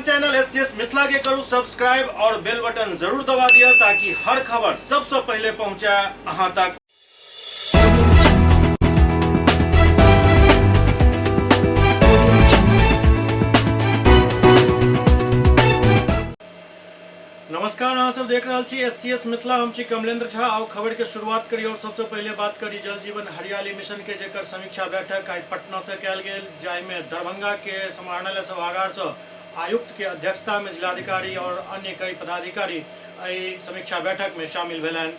अपन channel SCS Mithila के करू सब्सक्राइब और बेल बटन जरूर दबा दिया ताकि हर खबर सबसे पहले पहुंचे अहां तक। नमस्कार, अहाँ सब देख रहल छी एससीएस मिथिला। हम छी कमलेंद्र झा। आओ खबर के शुरुआत करी और सबसे पहले बात करी जल जीवन हरियाली मिशन के, जेकर समीक्षा बैठक आइ पटना से कयल गेल, जाहिमे दरभंगा के समाहरणालय सभागार से आयुक्त के अध्यक्षता में जिलाधिकारी और अन्य कई पदाधिकारी एहि समीक्षा बैठक में शामिल भेलनि।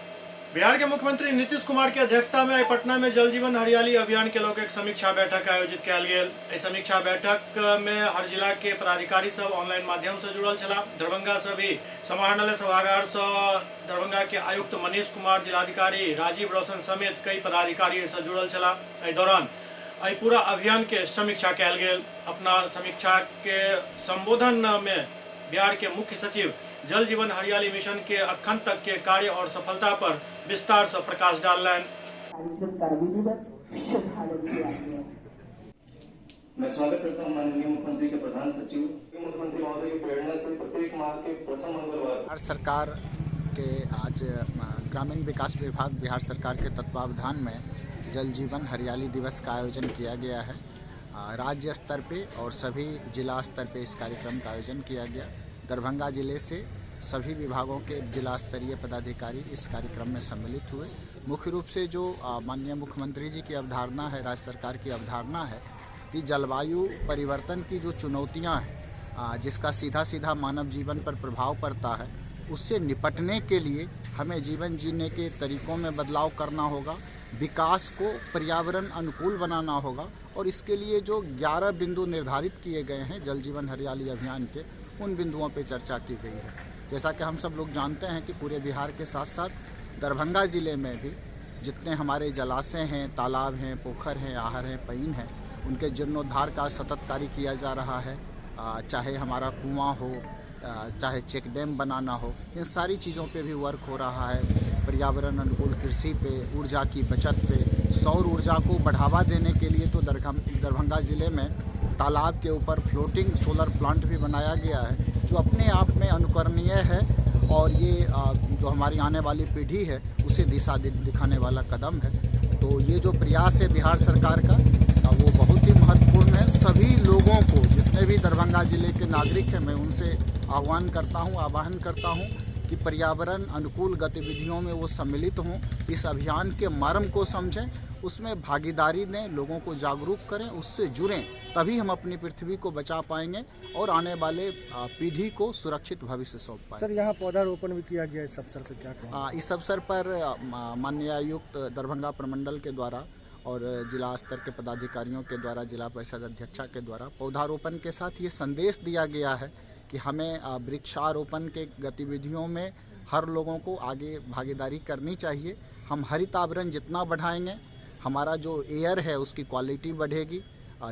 बिहार के मुख्यमंत्री नीतीश कुमार के अध्यक्षता में आइ पटना में जल जीवन हरियाली अभियान के लऽ कऽ एक समीक्षा बैठक आयोजित कयल गेल। एहि समीक्षा बैठक में हर जिला के पदाधिकारी सब ऑनलाइन माध्यम से जुड़ल छलाह। दरभंगा से भी समाहरणालय सभागार से दरभंगा के आयुक्त मनीष कुमार, जिलाधिकारी राजीव रोशन समेत कई पदाधिकारी एहिसँ जुड़ल छलाह। एहि दौरान एहि पूरा अभियान के समीक्षा कयल गेल। अपना समीक्षा के संबोधन में बिहार के मुख्य सचिव जल जीवन हरियाली मिशन के अखन तक के कार्य और सफलता पर विस्तार से प्रकाश डाललनि। कार्यक्रम का विधिवत शुभारंभ किया गया। मैं स्वागत करता हूं माननीय मुख्यमंत्री के प्रधान सचिव। मुख्यमंत्री महोदय की प्रेरणा से प्रत्येक माह के प्रथम मंगलवार बिहार सरकार के आज ग्रामीण विकास विभाग बिहार सरकार के तत्वावधान में जल जीवन हरियाली दिवस का आयोजन किया गया है। राज्य स्तर पे और सभी जिला स्तर पे इस कार्यक्रम का आयोजन किया गया। दरभंगा जिले से सभी विभागों के जिला स्तरीय पदाधिकारी इस कार्यक्रम में सम्मिलित हुए। मुख्य रूप से जो माननीय मुख्यमंत्री जी की अवधारणा है, राज्य सरकार की अवधारणा है कि जलवायु परिवर्तन की जो चुनौतियां हैं, जिसका सीधा सीधा मानव जीवन पर प्रभाव पड़ता है, उससे निपटने के लिए हमें जीवन जीने के तरीकों में बदलाव करना होगा, विकास को पर्यावरण अनुकूल बनाना होगा और इसके लिए जो 11 बिंदु निर्धारित किए गए हैं जल जीवन हरियाली अभियान के, उन बिंदुओं पे चर्चा की गई है। जैसा कि हम सब लोग जानते हैं कि पूरे बिहार के साथ साथ दरभंगा ज़िले में भी जितने हमारे जलाशय हैं, तालाब हैं, पोखर हैं, आहर हैं, पईन हैं, उनके जीर्णोद्धार का सतत कार्य किया जा रहा है। चाहे हमारा कुआं हो, चाहे चेक डैम बनाना हो, इन सारी चीज़ों पे भी वर्क हो रहा है। पर्यावरण अनुकूल कृषि पे, ऊर्जा की बचत पे, सौर ऊर्जा को बढ़ावा देने के लिए तो दरभंगा ज़िले में तालाब के ऊपर फ्लोटिंग सोलर प्लांट भी बनाया गया है, जो अपने आप में अनुकरणीय है और ये जो हमारी आने वाली पीढ़ी है उसे दिशा दिखाने वाला कदम है। तो ये जो प्रयास है बिहार सरकार का, वो बहुत ही महत्वपूर्ण है। सभी लोगों को, जितने भी दरभंगा ज़िले के नागरिक हैं, मैं उनसे आह्वान करता हूँ, आह्वान करता हूँ कि पर्यावरण अनुकूल गतिविधियों में वो सम्मिलित हों, इस अभियान के मर्म को समझें, उसमें भागीदारी दें, लोगों को जागरूक करें, उससे जुड़ें, तभी हम अपनी पृथ्वी को बचा पाएंगे और आने वाले पीढ़ी को सुरक्षित भविष्य सौंप पाएंगे। सर, यहाँ पौधारोपण भी किया गया, इस अवसर पर क्या कहेंगे? इस अवसर पर माननीय आयुक्त दरभंगा प्रमंडल के द्वारा और जिला स्तर के पदाधिकारियों के द्वारा, जिला परिषद अध्यक्षा के द्वारा पौधारोपण के साथ ये संदेश दिया गया है कि हमें वृक्षारोपण के गतिविधियों में हर लोगों को आगे भागीदारी करनी चाहिए। हम हरितावरण जितना बढ़ाएंगे, हमारा जो एयर है उसकी क्वालिटी बढ़ेगी,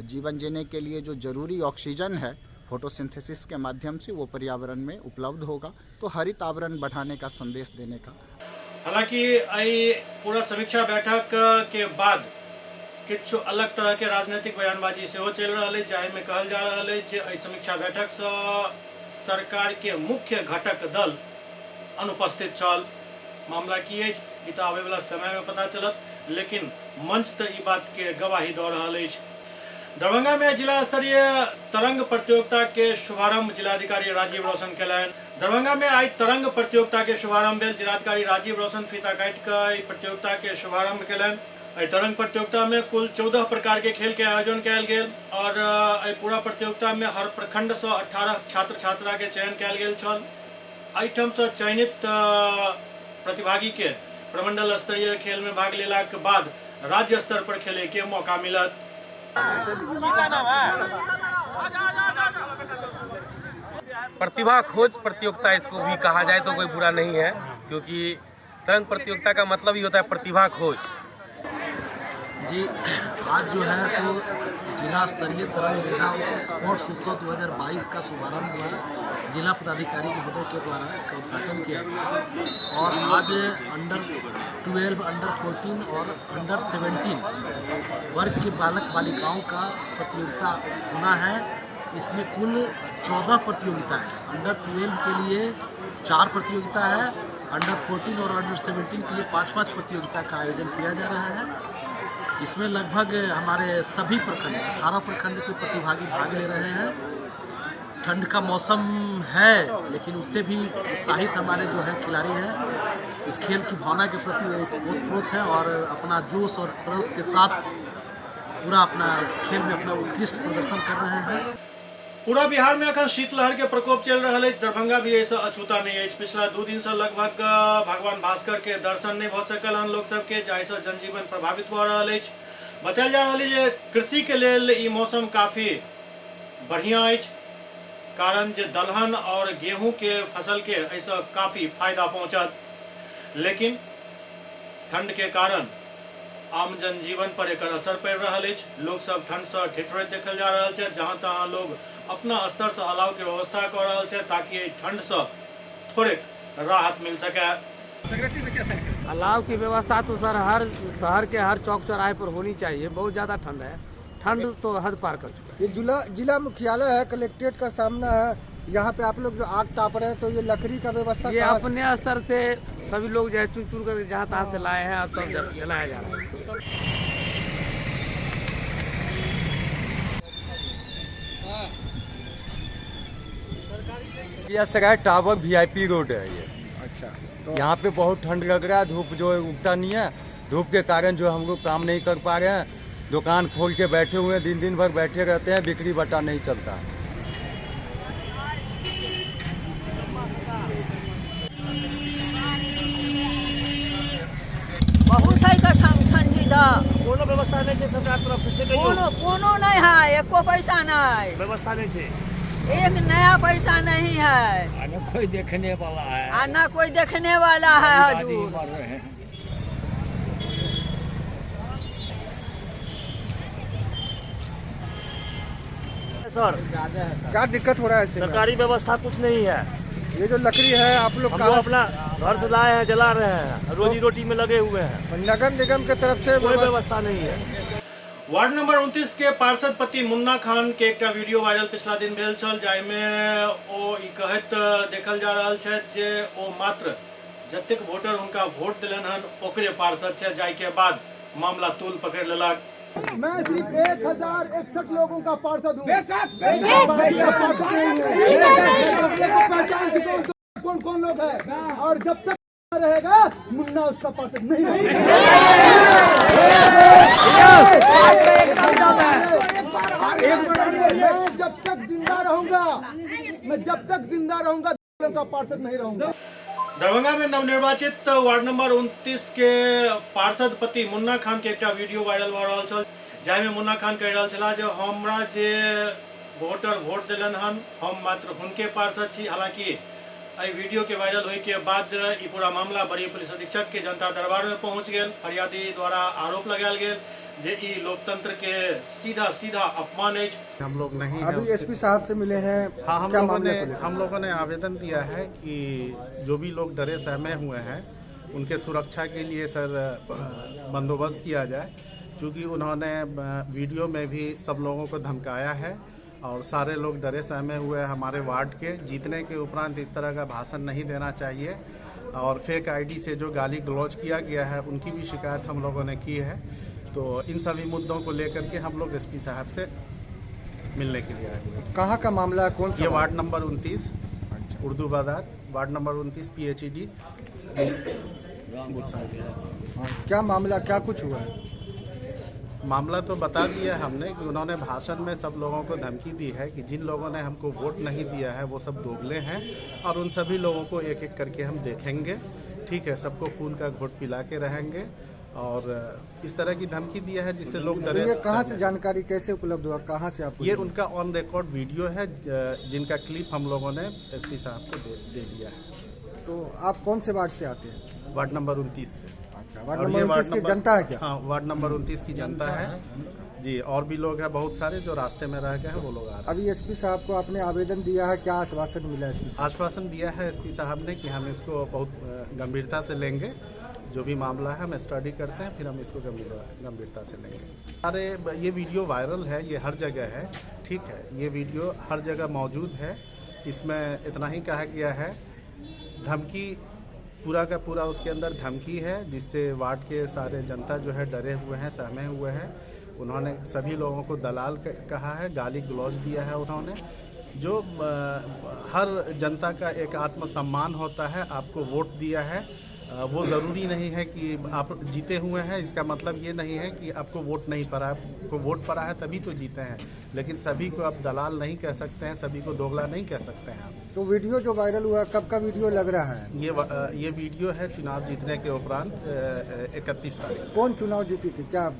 जीवन जीने के लिए जो ज़रूरी ऑक्सीजन है फोटोसिंथेसिस के माध्यम से वो पर्यावरण में उपलब्ध होगा। तो हरितावरण बढ़ाने का संदेश देने का। हालांकि एहि पूरा समीक्षा बैठक के बाद किछु अलग तरह के राजनीतिक बयानबाजी सेहो चलि रहल अछि, जाहिमे कहल जा रहल अछि जे एहि समीक्षा बैठक सँ सरकार के मुख्य घटक दल अनुपस्थित छल। मामला की अछि ई तऽ आबय वाला समय में पता चलत, लेकिन मंच तऽ ई बात के गवाही दऽ रहल अछि। दरभंगा में जिला स्तरीय तरंग प्रतियोगिता के शुभारंभ जिलाधिकारी राजीव रोशन केलनि। दरभंगा में आइ तरंग प्रतियोगिता के शुभारंभ भेल। जिलाधिकारी राजीव रोशन फीता काटि कऽ एहि प्रतियोगिता के शुभारंभ केलनि। एहि तरंग प्रतियोगिता में कुल 14 प्रकार के खेल के आयोजन कयल गेल और एहि पूरा प्रतियोगिता में हर प्रखंड सँ 18 छात्र छात्रा के चयन कयल गेल छल। एहिठाम सँ चयनित प्रतिभागी के प्रमंडल स्तरीय खेल में भाग लेलाक बाद राज्य स्तर पर खेले के मौका मिलत। प्रतिभा खोज प्रतियोगिता इसको भी कहा जाए तो कोई बुरा नहीं है, क्योंकि तरंग प्रतियोगिता का मतलब ही होता है प्रतिभा खोज। जी, आज जो है सो जिला स्तरीय तरंग मेगा स्पोर्ट्स उत्सव 2022 का शुभारंभ हुआ है। जिला पदाधिकारी महोदय के द्वारा इसका उद्घाटन किया गया और आज अंडर 12, अंडर 14 और अंडर 17 वर्ग के बालक बालिकाओं का प्रतियोगिता होना है। इसमें कुल 14 प्रतियोगिता है। अंडर 12 के लिए 4 प्रतियोगिता है, अंडर 14 और अंडर 17 के लिए 5-5 प्रतियोगिता का आयोजन किया जा रहा है। इसमें लगभग हमारे सभी प्रखंड 18 प्रखंड के प्रतिभागी भाग ले रहे हैं। ठंड का मौसम है, लेकिन उससे भी उत्साहित हमारे जो है खिलाड़ी हैं, इस खेल की भावना के प्रति ओतप्रोत है और अपना जोश और खरोश के साथ पूरा अपना खेल में अपना उत्कृष्ट प्रदर्शन कर रहे हैं। पूरा बिहार में अखन शीतलहर के प्रकोप चल रहा है। दरभंगा भी ऐसा अछूता नहीं है। पिछला 2 दिन से लगभग भगवान भास्कर के दर्शन नहीं भ सकल हन लोग सबके, जाहिसँ जनजीवन प्रभावित भ रहा है। बतायल जा रहा है कृषि के लेल ई मौसम काफी बढ़िया अछि, कारण जे दलहन और गेहूं के फसल के ऐसा काफी फायदा पहुंचत, लेकिन ठंड के कारण आम जनजीवन पर एकर असर पड़ि रहल अछि। लोग सब ठंड से ठिठुरैत देखल जा रहल छै। जहां तहां लोग अपना स्तर से अलाव के व्यवस्था कर रहल छै ताकि ठंड से थोड़े राहत मिल सके। अलाव की व्यवस्था तो सर हर शहर के हर चौक चौराहे पर होनी चाहिए। बहुत ज़्यादा ठंड है, ठंड तो हद पार कर चुका है। ये जिला मुख्यालय है, कलेक्ट्रेट का सामना है, यहाँ पे आप लोग जो आग ताप रहे हैं तो ये लकड़ी का व्यवस्था ये अपने स्तर से सभी लोग जो है चुन चुन कर जहाँ तहाँ से लाए हैं और तब जलाया जा रहा है। यह सराय टावर VIP road है ये। अच्छा, तो यहाँ पे बहुत ठंड लग रहा है, धूप जो है उगता नहीं है, धूप के कारण जो हम लोग काम नहीं कर पा रहे हैं, दुकान खोल के बैठे हुए हैं, दिन दिन भर बैठे रहते हैं, बिक्री बटा नहीं चलता। बहुत है ठंडी दा, कोनो व्यवस्था नहीं है सरकार तरफ से, कोनो कोनो नहीं है, एको पैसा नहीं, व्यवस्था नहीं है, एक नया पैसा नहीं है, न कोई देखने वाला है, न कोई देखने वाला है हजूर। सर क्या दिक्कत हो रहा है? सरकारी व्यवस्था कुछ नहीं है। ये जो लकड़ी है आप लोग अपना घर से लाए हैं, जला रहे हैं, रोजी रोटी में लगे हुए हैं। नगर निगम के तरफ से कोई व्यवस्था नहीं है। वार्ड नंबर 29 के पार्षद पति मुन्ना खान के एकटा वीडियो वायरल पिछला दिन भेल छल, जाहिमे ओ ई कहैत देखल जा रहल छै जे ओ मात्र जतेक वोटर हुनका वोट दिलन हन ओकरे पार्षद छै, जाहिके बाद मामला तूल पकड़ लेलक। मैं सिर्फ 1061 लोगों का पार्षद हूँ, पहचान कौन कौन लोग हैं, और जब तक रहेगा मुन्ना उसका पार्षद नहीं रहेगा। मैं जब तक जिंदा रहूंगा, मैं जब तक जिंदा रहूंगा का पार्षद नहीं रहूंगा। दरभंगा में नवनिर्वाचित वार्ड नंबर 29 के पार्षद पति मुन्ना खान के एकटा वीडियो वायरल भ रहल छल, जाहिमे मुन्ना खान कहि रहल छलाह जे हमरा जे वोटर वोट दिलन हन हम मात्र हुनके पार्षद छी। हालांकि एहि वीडियो के वायरल होय के बाद ई पूरा मामला वरीय पुलिस अधीक्षक के जनता दरबार में पहुंच गेल। फरियादी द्वारा आरोप लगायल गेल जे ई लोकतंत्र के सीधा सीधा अपमान अछि। हम लोग नहीं अभी एसपी साहब से मिले हैं। हाँ, हम लोगों ने आवेदन दिया है कि जो भी लोग डरे सहमे हुए हैं उनके सुरक्षा के लिए सर बंदोबस्त किया जाए, क्योंकि उन्होंने वीडियो में भी सब लोगों को धमकाया है और सारे लोग डरे सहमे हुए हैं। हमारे वार्ड के जीतने के उपरांत इस तरह का भाषण नहीं देना चाहिए और फेक आईडी से जो गाली गलौज किया गया है उनकी भी शिकायत हम लोगों ने की है। तो इन सभी मुद्दों को लेकर के हम लोग एसपी साहब से मिलने के लिए आए हुए हैं। कहाँ का मामला है, कौन सा? ये वार्ड नंबर 29 उर्दू बाजार, वार्ड नंबर 29 PHED। क्या मामला, क्या कुछ हुआ है? मामला तो बता दिया हमने कि उन्होंने भाषण में सब लोगों को धमकी दी है कि जिन लोगों ने हमको वोट नहीं दिया है वो सब दोगले हैं और उन सभी लोगों को एक एक करके हम देखेंगे, ठीक है, सबको खून का घोट पिला के रहेंगे और इस तरह की धमकी दिया है जिससे लोग डरे। ये कहाँ से जानकारी कैसे उपलब्ध हुआ, कहाँ से आपको? ये उनका ऑन रिकॉर्ड वीडियो है जिनका क्लिप हम लोगों ने एसपी साहब को दे दिया है। तो आप कौन से वार्ड से आते हैं? वार्ड नंबर 29 से। अच्छा, वार्ड नंबर 29 की जनता है क्या? हाँ, वार्ड नंबर 29 की जनता है जी, और भी लोग हैं बहुत सारे जो रास्ते में रह गए हैं वो लोग आ रहे हैं। अभी एसपी साहब को आपने आवेदन दिया है, क्या आश्वासन मिला एसपी? आश्वासन दिया है एसपी साहब ने कि हम इसको बहुत गंभीरता से लेंगे जो भी मामला है हम स्टडी करते हैं, फिर हम इसको गंभीरता से लेंगे। अरे ये वीडियो वायरल है, ये हर जगह है, ठीक है, ये वीडियो हर जगह मौजूद है। इसमें इतना ही कहा गया है, धमकी पूरा का पूरा उसके अंदर धमकी है, जिससे वार्ड के सारे जनता जो है डरे हुए हैं, सहमे हुए हैं। उन्होंने सभी लोगों को दलाल कहा है, गाली गलौज दिया है उन्होंने। जो हर जनता का एक आत्मसम्मान होता है, आपको वोट दिया है, वो ज़रूरी नहीं है कि आप जीते हुए हैं, इसका मतलब ये नहीं है कि आपको वोट नहीं पड़ा। आपको वोट पड़ा है तभी तो जीते हैं, लेकिन सभी को आप दलाल नहीं कह सकते हैं, सभी को दोगला नहीं कह सकते हैं आप। तो वीडियो जो वायरल हुआ कब का वीडियो लग रहा है? ये वीडियो है चुनाव जीतने के उपरांत 31 तारीख। कौन चुनाव जीती थी? क्या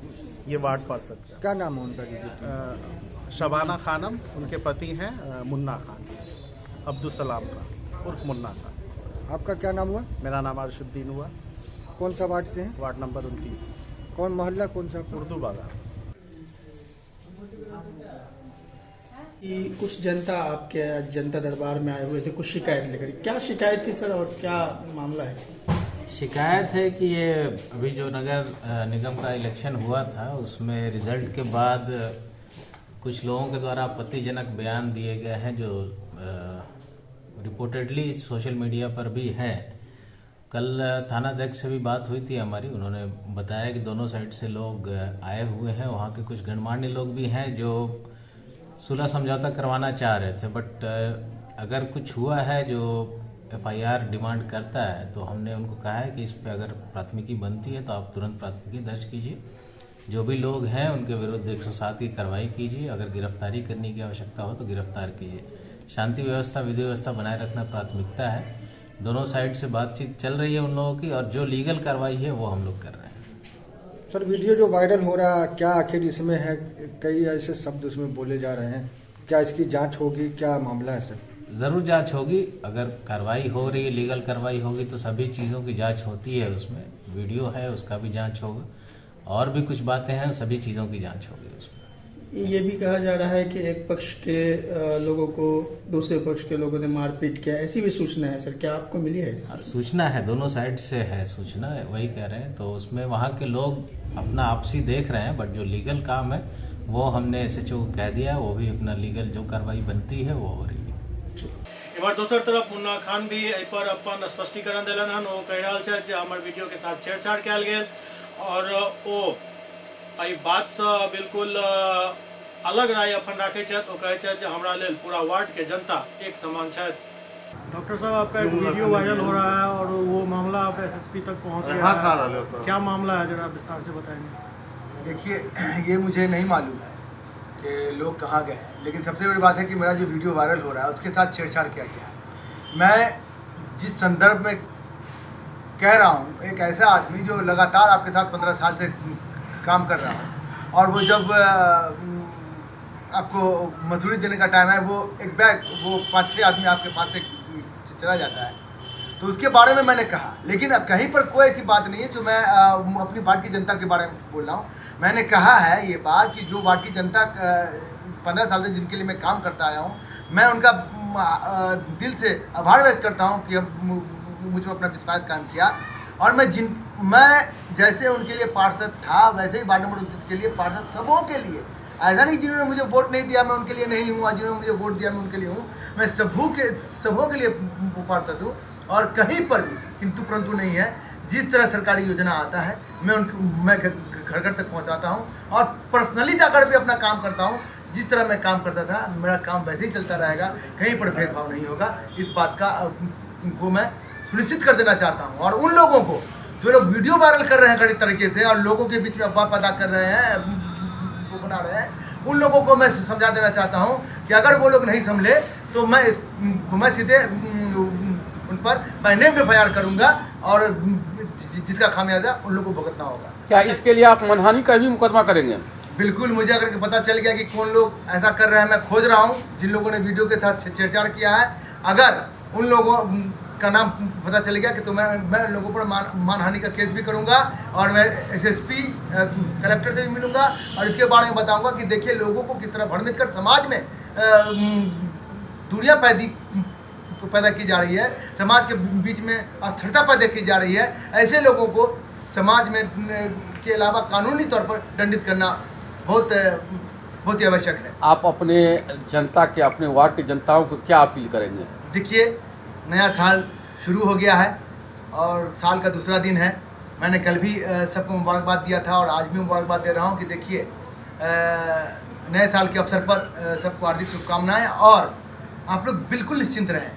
ये वार्ड पार्षद का क्या नाम है उनका? जीती शबाना खानम, उनके पति हैं मुन्ना खान, अब्दुल सलाम खान उर्फ मुन्ना खान। आपका क्या नाम हुआ? मेरा नाम अर्शुद्दीन हुआ। कौन सा वार्ड से हैं? Ward number 29। कौन मोहल्ला कौन सा? उर्दू बाजार। कि कुछ जनता आपके जनता दरबार में आए हुए थे कुछ शिकायत लेकर, क्या शिकायत थी सर और क्या मामला है? शिकायत है कि ये अभी जो नगर निगम का इलेक्शन हुआ था उसमें रिजल्ट के बाद कुछ लोगों के द्वारा आपत्तिजनक बयान दिए गए हैं जो रिपोर्टेडली सोशल मीडिया पर भी है। कल थानाध्यक्ष से भी बात हुई थी हमारी, उन्होंने बताया कि दोनों साइड से लोग आए हुए हैं, वहाँ के कुछ गणमान्य लोग भी हैं जो सुलह समझौता करवाना चाह रहे थे, बट अगर कुछ हुआ है जो एफआईआर डिमांड करता है तो हमने उनको कहा है कि इस पर अगर प्राथमिकी बनती है तो आप तुरंत प्राथमिकी दर्ज कीजिए, जो भी लोग हैं उनके विरुद्ध 107 की कार्रवाई कीजिए, अगर गिरफ्तारी करने की आवश्यकता हो तो गिरफ्तार कीजिए। शांति व्यवस्था विधि व्यवस्था बनाए रखना प्राथमिकता है। दोनों साइड से बातचीत चल रही है उन लोगों की और जो लीगल कार्रवाई है वो हम लोग कर रहे हैं। सर वीडियो जो वायरल हो रहा है क्या आखिर इसमें है? कई ऐसे शब्द उसमें बोले जा रहे हैं, क्या इसकी जांच होगी? क्या मामला है सर? ज़रूर जांच होगी, अगर कार्रवाई हो रही है, लीगल कार्रवाई होगी तो सभी चीज़ों की जांच होती है, उसमें वीडियो है उसका भी जांच होगा और भी कुछ बातें हैं, सभी चीज़ों की जांच होगी उसमें। ये भी कहा जा रहा है कि एक पक्ष के लोगों को दूसरे पक्ष के लोगों ने मारपीट किया, ऐसी भी सूचना है सर, क्या आपको मिली है? सूचना है, दोनों साइड से है सूचना, वही कह रहे हैं। तो उसमें वहाँ के लोग अपना आपसी देख रहे हैं, बट जो लीगल काम है वो हमने एसएचओ को कह दिया, वो भी अपना लीगल जो कार्रवाई बनती है वो हो रही है। एम्हर दोसर तरफ मुन्ना खान भी एहि पर अपन स्पष्टीकरण देलनि हन। ओ कहि रहल छथि जे हमर वीडियो के साथ छेड़छाड़ कयल गेल और ओ एहि बातसँ बिल्कुल अलग राय अपन राखै छथि। ओ कहै छथि जे हमरा लेल पूरा वार्ड के जनता एक समान छथि। डॉक्टर साहब, आपका एक वीडियो वायरल हो रहा है और वो मामला आप एसएसपी तक पहुंच गया है, क्या मामला है जरा विस्तार से बताएंगे? देखिए, ये मुझे नहीं मालूम है कि लोग कहाँ गए, लेकिन सबसे बड़ी बात है कि मेरा जो वीडियो वायरल हो रहा है उसके साथ छेड़छाड़ किया गया है। मैं जिस संदर्भ में कह रहा हूँ, एक ऐसा आदमी जो लगातार आपके साथ 15 साल से काम कर रहा हूँ और वो जब आपको मजदूरी देने का टाइम है, वो एक बैग वो 5-6 आदमी आपके पास से चला जाता है, तो उसके बारे में मैंने कहा। लेकिन अब कहीं पर कोई ऐसी बात नहीं है जो मैं अपनी वार्ड की जनता के बारे में बोल रहा हूँ। मैंने कहा है ये बात कि जो वार्ड की जनता 15 साल से जिनके लिए मैं काम करता आया हूँ, मैं उनका दिल से आभार व्यक्त करता हूँ कि अब मुझ पर अपना विश्वास कायम किया। और मैं जैसे उनके लिए पार्षद था वैसे ही वार्ड नंबर 29 के लिए पार्षद सबों के लिए, ऐसा नहीं जिन्होंने मुझे वोट नहीं दिया मैं उनके लिए नहीं हूँ और जिन्होंने मुझे वोट दिया मैं उनके लिए हूँ। मैं सबों के लिए पार्षद हूँ और कहीं पर भी किंतु परंतु नहीं है। जिस तरह सरकारी योजना आता है मैं घर घर तक पहुँचाता हूँ और पर्सनली जाकर भी अपना काम करता हूँ। जिस तरह मैं काम करता था मेरा काम वैसे ही चलता रहेगा, कहीं पर भेदभाव नहीं होगा। इस बात का को मैं सुनिश्चित कर देना चाहता हूँ। और उन लोगों को जो लोग वीडियो वायरल कर रहे हैं कड़ी तरीके से और लोगों के बीच में अफवाह पैदा कर रहे हैं, वो बना रहे हैं, उन लोगों को मैं समझा देना चाहता हूँ कि अगर वो लोग नहीं संभले तो मैं सीधे उन पर बाय नेम एफआईआर करूँगा और जिसका खामियाजा उन लोगों को भुगतना होगा। क्या इसके लिए आप मनहानि का भी मुकदमा करेंगे? बिल्कुल, मुझे अगर पता चल गया कि कौन लोग ऐसा कर रहे हैं, मैं खोज रहा हूँ जिन लोगों ने वीडियो के साथ छेड़छाड़ किया है। अगर उन लोगों का नाम पता चल गया कि तो मैं उन लोगों पर मानहानि का केस भी करूंगा और मैं एसएसपी कलेक्टर से भी मिलूंगा और इसके बारे में बताऊंगा कि देखिए लोगों को किस तरह भ्रमित कर समाज में दूरियां पैदा की जा रही है, समाज के बीच में अस्थिरता पैदा की जा रही है, ऐसे लोगों को समाज में के अलावा कानूनी तौर पर दंडित करना बहुत बहुत ही आवश्यक है। आप अपने जनता के, अपने वार्ड के जनताओं को क्या अपील करेंगे? देखिए, नया साल शुरू हो गया है और साल का दूसरा दिन है। मैंने कल भी सबको मुबारकबाद दिया था और आज भी मुबारकबाद दे रहा हूँ कि देखिए नए साल के अवसर पर सबको हार्दिक शुभकामनाएं और आप लोग बिल्कुल निश्चिंत रहें।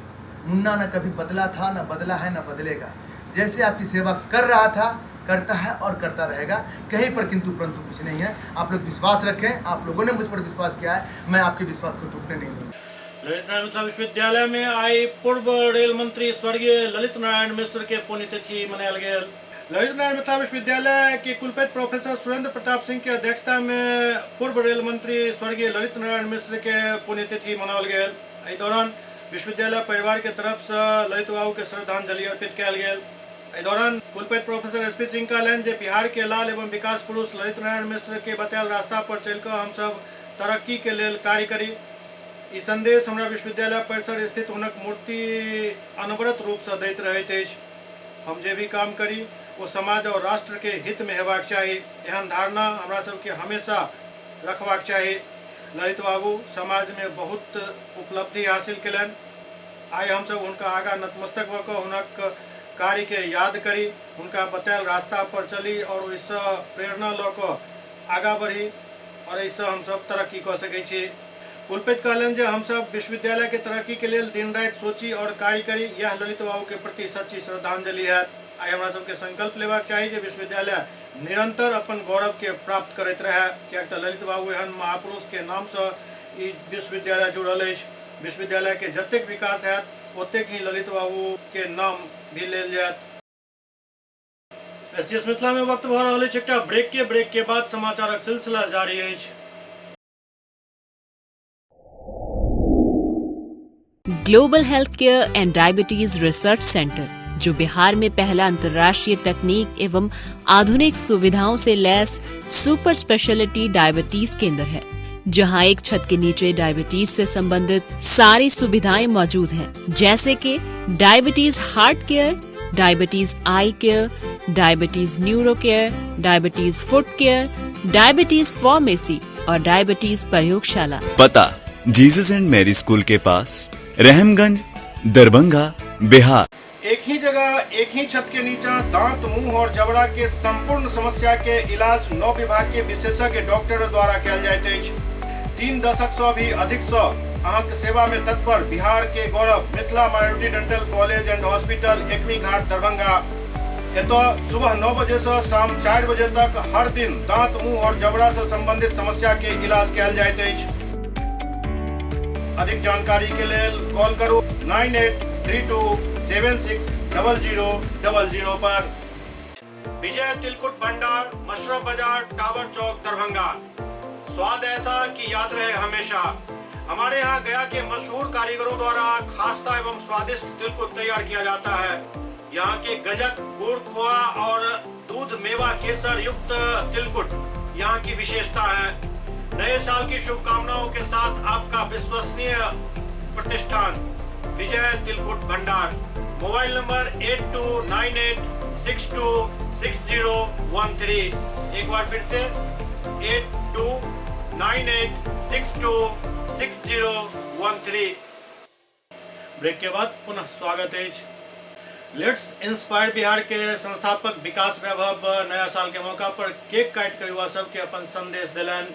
मुन्ना ना कभी बदला था, ना बदला है, ना बदलेगा। जैसे आपकी सेवा कर रहा था, करता है और करता रहेगा। कहीं पर किंतु परंतु कुछ नहीं है। आप लोग विश्वास रखें, आप लोगों ने मुझ पर विश्वास किया है, मैं आपके विश्वास को टूटने नहीं दूँगा। ललित नारायण मिथिला विश्वविद्यालय में आई पूर्व रेल मंत्री स्वर्गीय ललित नारायण मिश्र के पुण्यतिथि मनायल गेल। ललित नारायण मिथिला विश्वविद्यालय के कुलपति प्रोफेसर सुरेंद्र प्रताप सिंह के अध्यक्षता में पूर्व रेल मंत्री स्वर्गीय ललित नारायण मिश्र के पुण्यतिथि मनाओल गेल। एहि दौरान विश्वविद्यालय परिवार के तरफ से ललित बाबू के श्रद्धांजलि अर्पित कयल गेल। एहि दौरान कुलपति प्रोफेसर एस पी सिंह कहलनि जे बिहार के लाल एवं विकास पुरुष ललित नारायण मिश्र के बतायल रास्ता पर चलि कऽ हमसब तरक्की के लेल कार्य करी। ई संदेश हमरा विश्वविद्यालय परिसर स्थित हुनक मूर्ति अनवरत रूपसँ दैत रहैत अछि। हम जे भी काम करी वो समाज और राष्ट्र के हित में हेबाक चाही, एहन धारणा हमरा सबके हमेशा रखबाक चाही। ललित बाबू समाज में बहुत उपलब्धि हासिल केलनि। आइ हमसब हुनका आगाँ नतमस्तक भऽ कऽ हुनक कार्य के याद करी, हुनका बतायल रास्ता पर चली और ओहिसँ प्रेरणा लऽ कऽ आगाँ बढ़ी और एहिसँ हमसब तरक्की कऽ सकै छी। कुलपति कहलनि जे हमसब विश्वविद्यालय के तरक्की के लेल दिन राति सोची और कार्य करी, यह ललित बाबू के प्रति सच्ची श्रद्धांजलि हैत। आइ हमरा सबके संकल्प लेबाक चाही जे विश्वविद्यालय निरंतर अपन गौरव के प्राप्त करैत रहै, किएक तऽ ललित बाबू एहन महापुरुष के नामसँ ई विश्वविद्यालय जुड़ल अछि। विश्वविद्यालय के जतेक विकास हैत ओतेक ही ललित बाबू के नाम भी लेल जायत। एससीएस मिथिला में वक्त भऽ रहल अछि एकटा ब्रेक के बाद समाचारक सिलसिला जारी अछि। Global health care and diabetes research centre, जो बिहार में पहला अंतर्राष्ट्रीय तकनीक एवं आधुनिक सुविधाओं से लैस सुपर स्पेशलिटी डायबिटीज केंद्र है, जहां एक छत के नीचे डायबिटीज से संबंधित सारी सुविधाएं मौजूद हैं, जैसे कि diabetes heart care, diabetes eye care, diabetes neuro care, diabetes foot care, diabetes pharmacy और डायबिटीज प्रयोगशाला। पता जीसस एंड मैरी स्कूल के पास, रहमगंज, दरभंगा, बिहार। एक ही जगह एक ही छत के नीचा दांत, मुंह और जबड़ा के संपूर्ण समस्या के इलाज 9 विभाग के विशेषज्ञ डॉक्टर द्वारा कयल जाइत अछि। 3 दशक से भी अधिक से अहाँके सेवा में तत्पर बिहार के गौरव Mithila minority dental college and hospital, Ekmi Ghat, Darbhanga. एतऽ सुबह 9 बजे से शाम 4 बजे तक हर दिन दांत, मुंह और जबड़ा से संबंधित समस्या के इलाज कयल जाइत अछि। अधिक जानकारी के लेल कॉल करू 9832 760000 पर। विजय तिलकुट भंडार, मशरफ बाजार, टावर चौक, दरभंगा। स्वाद ऐसा कि याद रहे हमेशा। हमारे यहाँ गया के मशहूर कारीगरों द्वारा खास्ता एवं स्वादिष्ट तिलकुट तैयार किया जाता है। यहाँ के गजक, गुड़, खोआ और दूध मेवा केसर युक्त तिलकुट यहाँ की विशेषता है। नए साल की शुभकामनाओं के साथ आपका विश्वसनीय प्रतिष्ठान विजय तिलकुट भंडार। Mobile number 8298626013। एक बार फिर से 8298626013। ब्रेक के बाद पुनः स्वागत है। Let's inspire Bihar के संस्थापक विकास वैभव नया साल के मौका पर केक काट के युवा सबके अपन संदेश दिलन।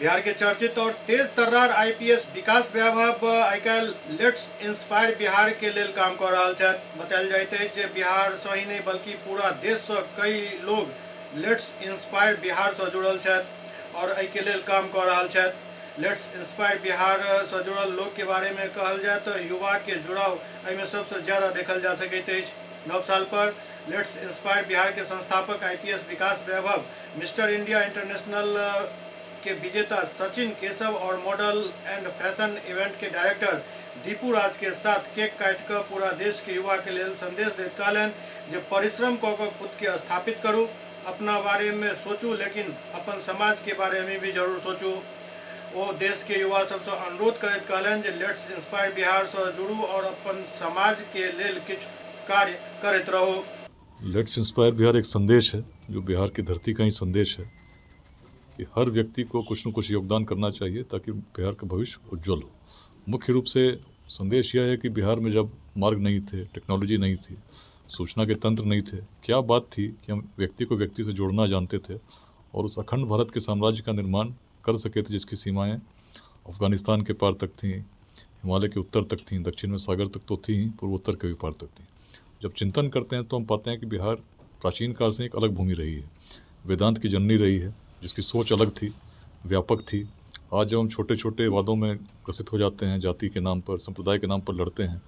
बिहार के चर्चित और तेज तर्रार आईपीएस विकास वैभव आइ-काल्हि let's inspire Bihar के लेल काम कर रहल छथि। बतायल जाइत अछि जे बिहार से ही नहीं बल्कि पूरा देश से कई लोग let's inspire Bihar से जुड़ल छथि और एहि के लेल काम कर रहल छथि। Let's inspire Bihar से जुड़ल लोग के बारे में कहल जाए तो युवा के जुड़ाव एहिमे सबसे ज्यादा देखल जा सकैत अछि। नव साल पर let's inspire Bihar के संस्थापक IPS Vikas Vaibhav mister India international के विजेता सचिन केशव और मॉडल एंड फैशन इवेंट के डायरेक्टर दीपू राज के साथ केक काट कऽ पूरा देश के युवा के लेल संदेश दैत कहलनि जे परिश्रम कऽ कऽ खुद के स्थापित करू, अपना बारे में सोचू लेकिन अपन समाज के बारे में भी जरूर सोचू। ओ देश के युवा सबसँ अनुरोध करैत कहलनि जे let's inspire Bihar सँ जुड़ू और अपन समाज के लेल किछु कार्य करैत रहू। Let's inspire Bihar एक संदेश है जो बिहार की धरती का ही संदेश है कि हर व्यक्ति को कुछ न कुछ योगदान करना चाहिए ताकि बिहार का भविष्य उज्जवल हो। मुख्य रूप से संदेश यह है कि बिहार में जब मार्ग नहीं थे, टेक्नोलॉजी नहीं थी, सूचना के तंत्र नहीं थे, क्या बात थी कि हम व्यक्ति को व्यक्ति से जोड़ना जानते थे और उस अखंड भारत के साम्राज्य का निर्माण कर सके थे जिसकी सीमाएं अफगानिस्तान के पार तक थीं, हिमालय के उत्तर तक थीं, दक्षिण में सागर तक तो थी, पूर्वोत्तर के भी पार तक थी। जब चिंतन करते हैं तो हम पाते हैं कि बिहार प्राचीन काल से एक अलग भूमि रही है, वेदांत की जननी रही है, जिसकी सोच अलग थी, व्यापक थी। आज जब हम छोटे छोटे वादों में ग्रसित हो जाते हैं, जाति के नाम पर, संप्रदाय के नाम पर लड़ते हैं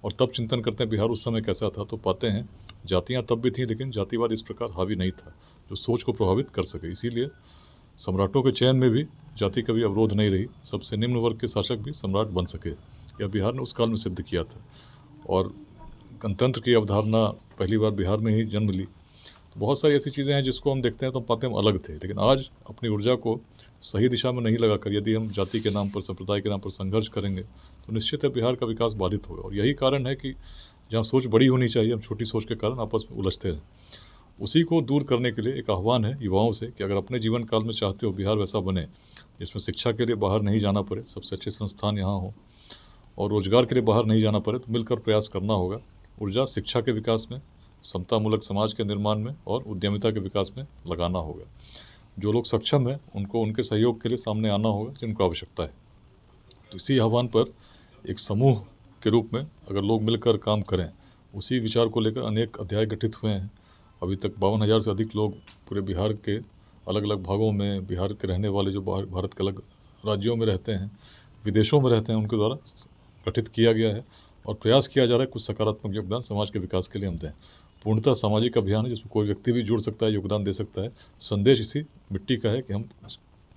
और तब चिंतन करते हैं बिहार उस समय कैसा था, तो पाते हैं जातियाँ तब भी थीं लेकिन जातिवाद इस प्रकार हावी नहीं था जो सोच को प्रभावित कर सके। इसीलिए सम्राटों के चयन में भी जाति कभी अवरोध नहीं रही, सबसे निम्न वर्ग के शासक भी सम्राट बन सके, यह बिहार ने उस काल में सिद्ध किया था। और गणतंत्र की अवधारणा पहली बार बिहार में ही जन्म ली। तो बहुत सारी ऐसी चीज़ें हैं जिसको हम देखते हैं तो हम पाते हैं हम अलग थे, लेकिन आज अपनी ऊर्जा को सही दिशा में नहीं लगाकर यदि हम जाति के नाम पर, संप्रदाय के नाम पर संघर्ष करेंगे तो निश्चित है बिहार का विकास बाधित होगा। और यही कारण है कि जहाँ सोच बड़ी होनी चाहिए, हम छोटी सोच के कारण आपस में उलझते हैं। उसी को दूर करने के लिए एक आह्वान है युवाओं से कि अगर अपने जीवन काल में चाहते हो बिहार वैसा बने जिसमें शिक्षा के लिए बाहर नहीं जाना पड़े, सबसे अच्छे संस्थान यहाँ हो और रोजगार के लिए बाहर नहीं जाना पड़े, तो मिलकर प्रयास करना होगा। ऊर्जा शिक्षा के विकास में, समतामूलक समाज के निर्माण में और उद्यमिता के विकास में लगाना होगा। जो लोग सक्षम हैं उनको उनके सहयोग के लिए सामने आना होगा जिनको आवश्यकता है। तो इसी आह्वान पर एक समूह के रूप में अगर लोग मिलकर काम करें, उसी विचार को लेकर अनेक अध्याय गठित हुए हैं। अभी तक 52,000 से अधिक लोग पूरे बिहार के अलग अलग भागों में, बिहार के रहने वाले जो बाहर भारत के अलग राज्यों में रहते हैं, विदेशों में रहते हैं, उनके द्वारा गठित किया गया है और प्रयास किया जा रहा है कुछ सकारात्मक योगदान समाज के विकास के लिए हम दें। पूर्णतः सामाजिक अभियान है जिसमें कोई व्यक्ति भी जुड़ सकता है, योगदान दे सकता है। संदेश इसी मिट्टी का है कि हम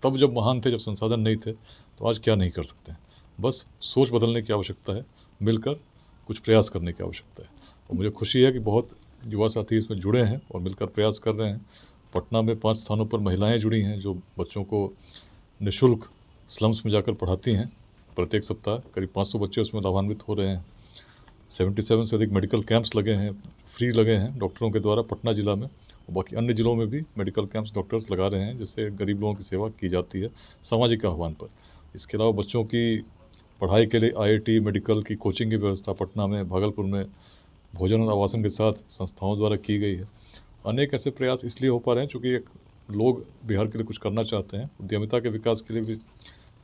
तब जब महान थे जब संसाधन नहीं थे, तो आज क्या नहीं कर सकते हैं। बस सोच बदलने की आवश्यकता है, मिलकर कुछ प्रयास करने की आवश्यकता है। और मुझे खुशी है कि बहुत युवा साथी इसमें जुड़े हैं और मिलकर प्रयास कर रहे हैं। पटना में 5 स्थानों पर महिलाएँ जुड़ी हैं जो बच्चों को निःशुल्क स्लम्स में जाकर पढ़ाती हैं। प्रत्येक सप्ताह करीब 500 बच्चे उसमें लाभान्वित हो रहे हैं। 77 से अधिक मेडिकल कैंप्स लगे हैं, फ्री लगे हैं डॉक्टरों के द्वारा पटना ज़िला में, और बाकी अन्य ज़िलों में भी मेडिकल कैंप्स डॉक्टर्स लगा रहे हैं जिससे गरीब लोगों की सेवा की जाती है सामाजिक आह्वान पर। इसके अलावा बच्चों की पढ़ाई के लिए IIT medical की कोचिंग की व्यवस्था पटना में, भागलपुर में भोजन और आवासन के साथ संस्थाओं द्वारा की गई है। अनेक ऐसे प्रयास इसलिए हो पा रहे हैं चूँकि एक लोग बिहार के लिए कुछ करना चाहते हैं। उद्यमिता के विकास के लिए भी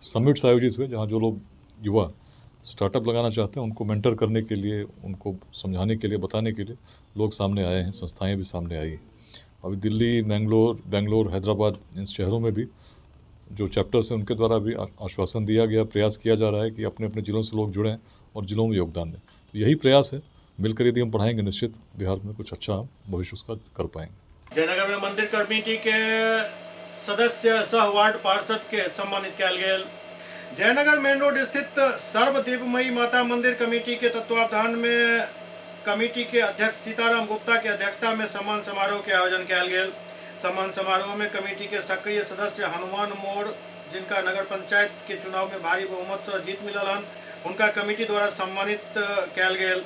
समिट्स आयोजित हुए जहाँ जो लोग युवा स्टार्टअप लगाना चाहते हैं उनको मेंटर करने के लिए, उनको समझाने के लिए, बताने के लिए लोग सामने आए हैं, संस्थाएं भी सामने आई हैं। अभी दिल्ली, बेंगलोर, हैदराबाद, इन शहरों में भी जो चैप्टर्स हैं उनके द्वारा भी आश्वासन दिया गया, प्रयास किया जा रहा है कि अपने अपने ज़िलों से लोग जुड़ें और ज़िलों में योगदान दें। तो यही प्रयास है, मिलकर यदि हम पढ़ाएँगे निश्चित बिहार में कुछ अच्छा भविष्य उसका कर पाएंगे। जयनगर में मंदिर कमेटी के सदस्य सह वार्ड पार्षद के सम्मानित कयल गेल। जयनगर मेन रोड स्थित सर्वदीपमयी माता मंदिर कमेटी के तत्वावधान में कमेटी के अध्यक्ष सीताराम गुप्ता के अध्यक्षता में सम्मान समारोह के आयोजन कयल गेल। सम्मान समारोह में कमेटी के सक्रिय सदस्य हनुमान मोड़, जिनका नगर पंचायत के चुनाव में भारी बहुमत से जीत मिलल हन, उनका कमेटी द्वारा सम्मानित कयल गेल।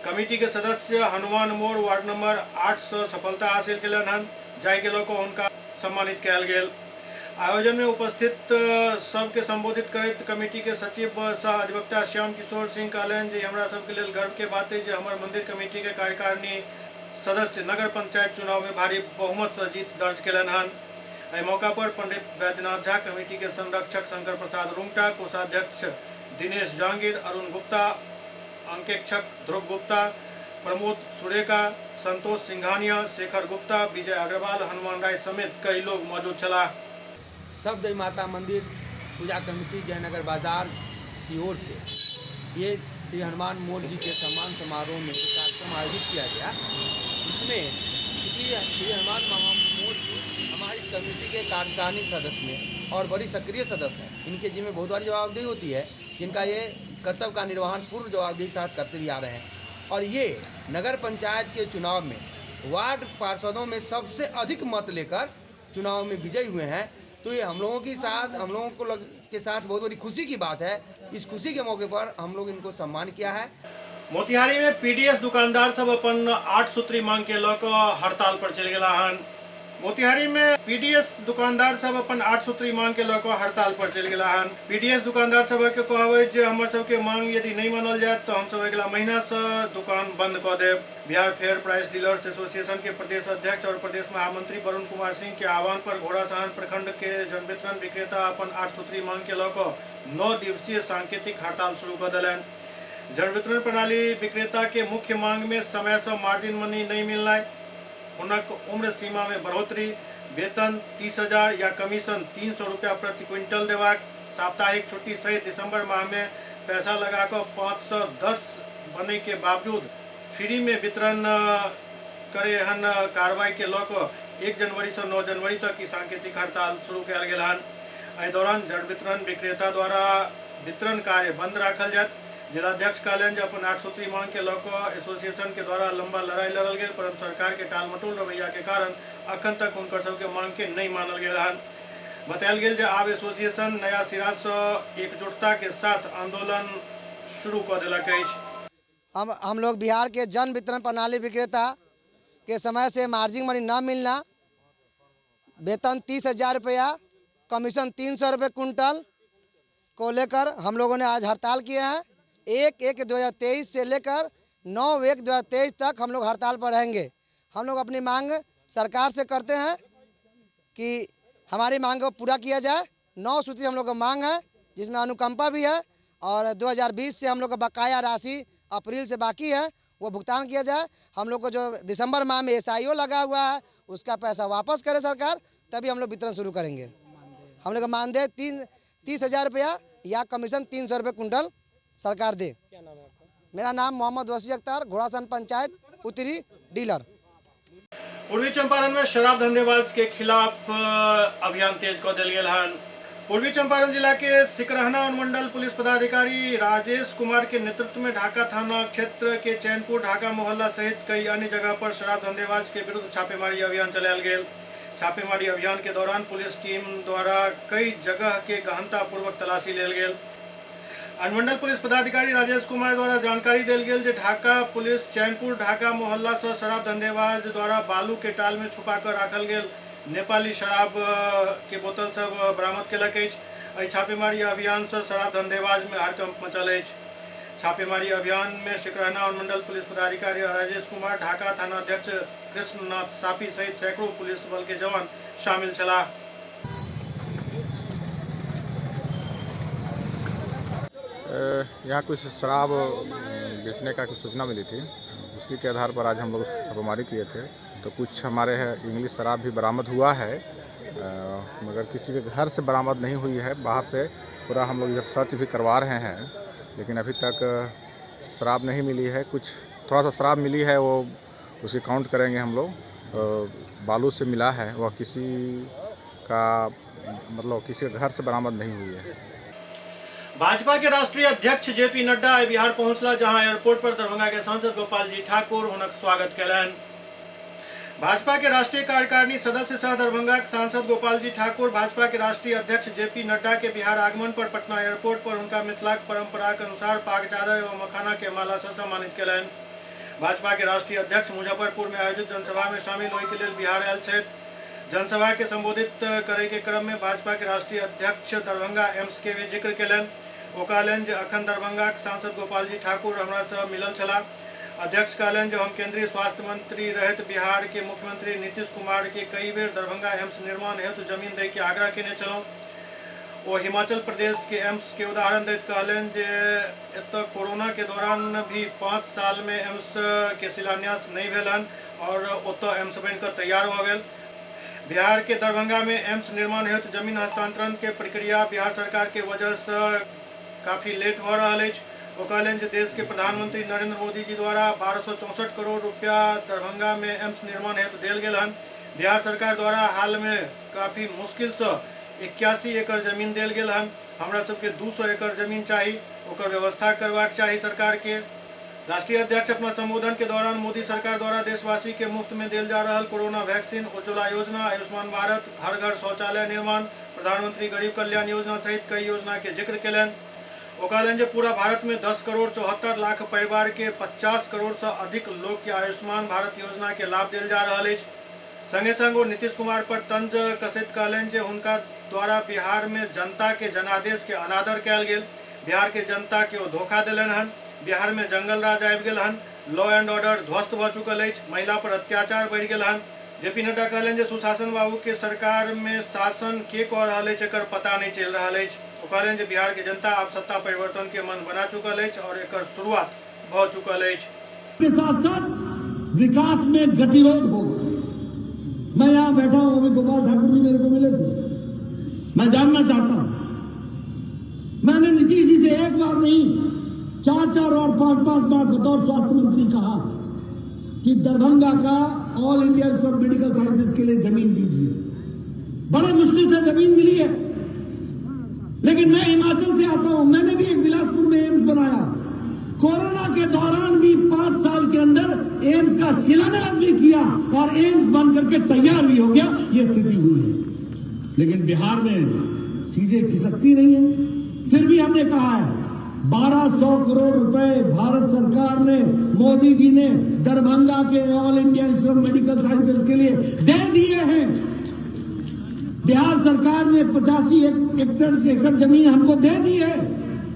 कमेटी के सदस्य हनुमान मोड़ वार्ड नंबर 8 से सफलता हासिल कयलनि हन, जाहि के लऽ कऽ हुनका सम्मानित कयल गेल। आयोजन में उपस्थित सबके संबोधित करैत कमेटी के सचिव सह अधिवक्ता श्याम किशोर सिंह कहलनि जे हमरा सबके लेल गर्व के बात है जे हमर मंदिर कमेटी के कार्यकारिणी सदस्य नगर पंचायत चुनाव में भारी बहुमत से जीत दर्ज कयलनि हन। एहि मौका पर पंडित वैद्यनाथ झा, कमेटी के संरक्षक शंकर प्रसाद रुंगटा, कोषाध्यक्ष दिनेश जहांगीर, अरुण गुप्ता, अंकेक्षक ध्रुव गुप्ता, प्रमोद सुरेका, संतोष सिंघानिया, शेखर गुप्ता, विजय अग्रवाल, हनुमान राय समेत कई लोग मौजूद छलाह। सब देवी माता मंदिर पूजा कमेटी जयनगर बाजार की ओर से ये श्री हनुमान मोड़ जी के सम्मान समारोह में कार्यक्रम आयोजित किया गया। इसमें श्री हनुमान मोड़ जी हमारी कमेटी के कार्यकारिणी सदस्य में और बड़ी सक्रिय सदस्य हैं। इनके जिम्मे बहुत बड़ी जवाबदेही होती है, जिनका ये कर्तव्य का निर्वहन पूर्ण जवाबदेही के साथ करते भी आ रहे हैं। और ये नगर पंचायत के चुनाव में वार्ड पार्षदों में सबसे अधिक मत लेकर चुनाव में विजयी हुए हैं। तो ये हम लोगों के साथ, हम लोगों को के साथ बहुत बड़ी खुशी की बात है। इस खुशी के मौके पर हम लोग इनको सम्मान किया है। मोतिहारी में पीडीएस दुकानदार सब अपन 8 सूत्री मांग के लऽ कऽ हड़ताल पर चलि गेला हन। मोतिहारी में पीडीएस दुकानदार सब अपन 8 सूत्री मांग के लऽ कऽ हड़ताल पर चलि गेला हन। पीडीएस दुकानदार सब के कहब अछि जे हमर सबके मांग यदि नहीं मानल जायत तो हम सब अगिला महीना से दुकान बंद कऽ देब। Bihar fair price dealers association के प्रदेश अध्यक्ष और प्रदेश महामंत्री वरुण कुमार सिंह के आह्वान पर घोड़ासहन प्रखंड के जनवितरण विक्रेता अपन 8 सूत्री मांग के लऽ कऽ 9 दिवसीय सांकेतिक हड़ताल शुरू कऽ देलनि। जन वितरण प्रणाली विक्रेता के मुख्य मांग में समय से मार्जिन मनी नहीं मिलनाइ, हुनक उम्र सीमा में बढ़ोतरी, वेतन 30,000 या कमीशन 300 रुपया प्रति क्विंटल देबाक, साप्ताहिक छुट्टी सहित दिसंबर माह में पैसा लगाकर 510 बने के बावजूद फ्री में वितरण करे एहन कार्रवाई के लऽ कऽ 1 जनवरी से 9 जनवरी तक ई सांकेतिक हड़ताल शुरू कयल गेल हन। एहि दौरान जन वितरण विक्रेता द्वारा वितरण कार्य बंद राखल जायत। जिलाध्यक्ष कहलनि जे अपन 8 सूत्री मांग के लऽ कऽ एसोसिएशन के द्वारा लंबा लड़ाई लड़ल गेल, परंतु सरकार के टालमटोल रवैया के कारण अखन तक हुनकर सबके मांग के नहीं मानल गेल हन। बतायल गेल जे आब एसोसिएशन नया सिरा से एकजुटता के साथ आंदोलन शुरू कऽ देलक अछि। हम लोग बिहार के जन वितरण प्रणाली विक्रेता के समय से मार्जिन मनी न मिलना, वेतन 30,000 रुपया, कमीशन 300 रुपये कुंटल को लेकर हम लोगों ने आज हड़ताल किया है। 1/1/2023 से लेकर 9/1/2023 तक हम लोग हड़ताल पर रहेंगे। हम लोग अपनी मांग सरकार से करते हैं कि हमारी मांग को पूरा किया जाए। 9 सूत्री हम लोग का मांग है, जिसमें अनुकंपा भी है और 2020 से हम लोग का बकाया राशि अप्रैल से बाकी है, वो भुगतान किया जाए। हम लोग को जो दिसंबर माह में SIO लगा हुआ है उसका पैसा वापस करे सरकार, तभी हम लोग वितरण शुरू करेंगे। हम लोग का मानदेय 30,000 रुपया या कमीशन 300 रुपये कुंटल सरकार दे। क्या नाम है आपका? मेरा नाम मोहम्मद वसी अख्तर, घोड़ासन पंचायत उत्तरी डीलर। पूर्वी चंपारण में शराब धंधेबाज के खिलाफ अभियान तेज कऽ देल गेल हन। पूर्वी चंपारण जिला के सिकरहना अनुमंडल पुलिस पदाधिकारी राजेश कुमार के नेतृत्व में ढाका थाना क्षेत्र के चैनपुर, ढाका मोहल्ला सहित कई अन्य जगह पर शराब धंधेबाज के विरुद्ध छापेमारी अभियान चलायल गेल। छापेमारी अभियान के दौरान पुलिस टीम द्वारा कई जगह के गहनता पूर्वक तलाशी लेल गेल। अनुमंडल पुलिस पदाधिकारी राजेश कुमार द्वारा जानकारी देल गेल जे ढाका पुलिस चैनपुर ढाका मोहल्ला से शराब धंधेबाज द्वारा बालू के टाल में छुपा कर राखल गेल नेपाली शराब के बोतल सब बरामद केलक अछि। एहि छापेमारी अभियान से शराब धंधेबाज में हड़कंप मचल अछि। छापेमारी अभियान में सिकरहना अनुमंडल पुलिस पदाधिकारी राजेश कुमार, ढाका थानाध्यक्ष कृष्णनाथ साफी सहित सैकड़ों पुलिस बल के जवान शामिल छलाह। यहाँ कुछ शराब बेचने का कुछ सूचना मिली थी, उसी के आधार पर आज हम लोग छापेमारी किए थे। तो कुछ हमारे इंग्लिश शराब भी बरामद हुआ है, मगर किसी के घर से बरामद नहीं हुई है। बाहर से पूरा हम लोग इधर सर्च भी करवा रहे हैं, लेकिन अभी तक शराब नहीं मिली है। कुछ थोड़ा सा शराब मिली है, वो उसे काउंट करेंगे हम लोग। बालू से मिला है, वह किसी का मतलब किसी के घर से बरामद नहीं हुई है। भाजपा के राष्ट्रीय अध्यक्ष जेपी नड्डा आइ बिहार पहुंचला, जहां एयरपोर्ट पर दरभंगा के सांसद गोपाल जी ठाकुर हुनक स्वागत कयलनि। भाजपा के राष्ट्रीय कार्यकारिणी सदस्य सह दरभंगा के सांसद गोपाल जी ठाकुर भाजपा के राष्ट्रीय अध्यक्ष जेपी नड्डा के बिहार आगमन पर पटना एयरपोर्ट पर उनका मिथिलाक परंपराक अनुसार पाग चादर एवं मखाना के माला से सम्मानित कयलनि। भाजपा के राष्ट्रीय अध्यक्ष मुजफ्फरपुर में आयोजित जनसभा में शामिल होय के लेल बिहार आयल छथि। जनसभा के संबोधित करे के क्रम में भाजपा के राष्ट्रीय अध्यक्ष दरभंगा एम्स के भी जिक्र कयलनि। ओ कहलनि जे अखन दरभंगाक सांसद गोपाल जी ठाकुर हमरा से मिलल छलाह। अध्यक्ष कहलनि जे हम केंद्रीय स्वास्थ्य मंत्री रहैत बिहार के मुख्यमंत्री नीतीश कुमार के कई बेर दरभंगा एम्स निर्माण हेतु जमीन दै के आग्रह केने छलहुँ। ओ हिमाचल प्रदेश के एम्स के उदाहरण दैत कहलनि जे एतऽ कोरोना के दौरान भी 5 साल में एम्स के शिलान्यास नहीं भेल हन और ओतऽ एम्स बनिकऽ तैयार भऽ गेल। बिहार के दरभंगा में एम्स निर्माण हेतु जमीन हस्तांतरण के प्रक्रिया बिहार सरकार के वजह से काफ़ी लेट भऽ रहल अछि। ओ कहलनि जे देश के प्रधानमंत्री नरेंद्र मोदी जी द्वारा 1264 करोड़ रुपया दरभंगा में एम्स निर्माण हेतु देल गेल हन। बिहार सरकार द्वारा हाल में काफ़ी मुश्किल से 81 एकड़ जमीन देल गेल हन। हमरा सबके 200 एकड़ जमीन चाही, ओकर व्यवस्था करबाक चाही सरकार के। राष्ट्रीय अध्यक्ष अपना संबोधन के दौरान मोदी सरकार द्वारा देशवासी के मुफ्त में देल जा रहा कोरोना वैक्सीन, उज्ज्वला योजना, आयुष्मान भारत, हर घर शौचालय निर्माण, प्रधानमंत्री गरीब कल्याण योजना सहित कई योजना के जिक्र केलनि। ओ कहलनि जे पूरा भारत में 10 करोड़ 74 लाख परिवार के 50 करोड़ से अधिक लोग के आयुष्मान भारत योजना के लाभ देल जा रहल अछि। संगे संग ओ नीतीश कुमार पर तंज कसैत कहलनि जे हुनका द्वारा बिहार में जनता के जनादेश के अनादर कयल गेल, बिहार के जनता के ओ धोखा देलनि हन, बिहार में जंगल राज आबि गेल हन, लॉ एंड ऑर्डर ध्वस्त भऽ चुकल अछि, महिला पर अत्याचार बढ़ि गेल हन। जेपी नड्डा कहलनि जे सुशासन बाबू के सरकार में शासन के कऽ रहल अछि एकर पता नहि चलि रहल अछि। ओ कहलनि जे बिहार के जनता आब सत्ता परिवर्तन के मन बना चुकल अछि और एकर शुरुआत भऽ चुकल अछि। के साथ साथ विकास में गतिरोध होगा। मैं यहां बैठा हूं, अभी गोपाल ठाकुर जी मेरे को मिले थे, मैं जानना चाहता हूं, मैंने नीतीश जी से एक बार नहीं 4-4 और 5-5 बार बतौर स्वास्थ्य मंत्री कहा कि दरभंगा का All India Institute of Medical Sciences के लिए जमीन दीजिए। बड़े मुश्किल से जमीन मिली है, लेकिन मैं हिमाचल से आता हूं, मैंने भी एक बिलासपुर में एम्स बनाया। कोरोना के दौरान भी 5 साल के अंदर एम्स का शिलान्यास भी किया और एम्स बन करके तैयार भी हो गया। ये स्थिति हुई है, लेकिन बिहार में चीजें खिसकती नहीं है। फिर भी हमने कहा है 1200 करोड़ रुपए भारत सरकार ने, मोदी जी ने दरभंगा के All India Institute of Medical Sciences के लिए दे दिए हैं। बिहार सरकार ने 85 एकड़ जमीन हमको दे दी है,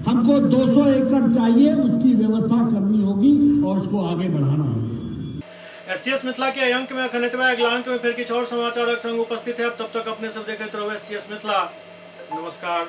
हमको 200 एकड़ चाहिए, उसकी व्यवस्था करनी होगी और उसको आगे बढ़ाना होगा। एससीएस मिथिला के अंक में अखन एतबे, अगला अंक में फिर किछु और समाचारक संग उपस्थित है। तब तक अपने सब देखैत रहू एससीएस मिथिला। नमस्कार।